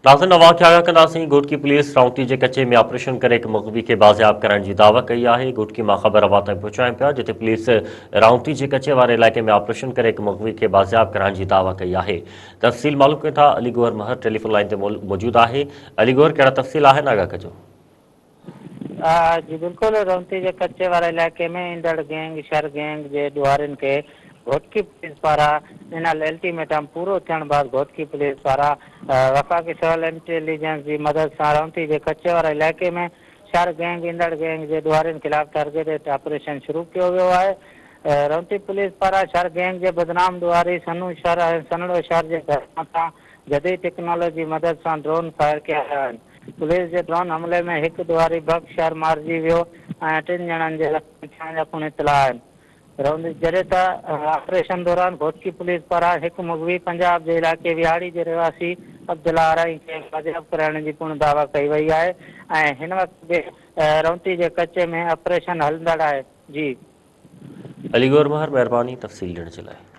ناظرين اوهان کي آگاهه ڪنداسين گهوٽڪي پوليس رائونتي جي ڪچي ۾ آپريشن ڪري هڪ مغوي کي بازياب ڪرائڻ جي دعويٰ ڪئي آهي گهوٽڪي مان خبر اوهان تائين پهچايون پيا جتي پوليس رائونتي جي ڪچي واري علائقي ۾ آپريشن ڪري هڪ مغوي کي بازياب ڪرائڻ جي دعويٰ ڪئي آهي تفصيل معلوم ڪيون ٿا علي گوهر مهر ٽيليفون لائين تي موجود آهي علي گوهر ڪهڙا تفصيل آهن آگاهه ڪجو. جي بلڪل رونتي جي ڪچي واري علائقي ۾ ايندڙ گينگ شھر گينگ جي ڏوھارين کي گھوٽڪي پوليس پاران ڏنل الٽيميٽم پورو ٿيڻ بعد گھوٽڪي پوليس پاران وفاقي سول انٽيليجنس جي مدد سان رونتي جي ڪچي واري علائقي ۾ شھر گينگ ايندڙ گينگ جي ڏوھارين خلاف ٽارگيٽيڊ آپريشن شروع ڪيو ويو آھي رونتي پوليس پاران شھر گينگ جي بدنام ڏوھاري سنو شھر ۽ سنڙو شھر جي گھر مٿان جديد ٽيڪنالاجي مدد سان ڊرون فائر ڪيا ويا آهن. پوليس جي ڊرون حملي ۾ هڪ ڏوهاري بخش شهر مارجي ويو ۽ ٽن ڄڻن جي زخمي ٿيڻ جا پڻ اطلاع آهن. روندي جڏهن ته آپريشن دوران گهوٽڪي پوليس پاران هڪ مغوي پنجاب جي علائقي وهاڙي جي رهواسي عبدالله آرائين کي بازياب ڪرائڻ جي پڻ دعويٰ ڪئي وئي آهي ۽ هن وقت به رونتي جي ڪچي ۾ آپريشن هلندڙ آهي. جي. علي گوهر مهر مهرباني تفصيل ڏيڻ جي لاء.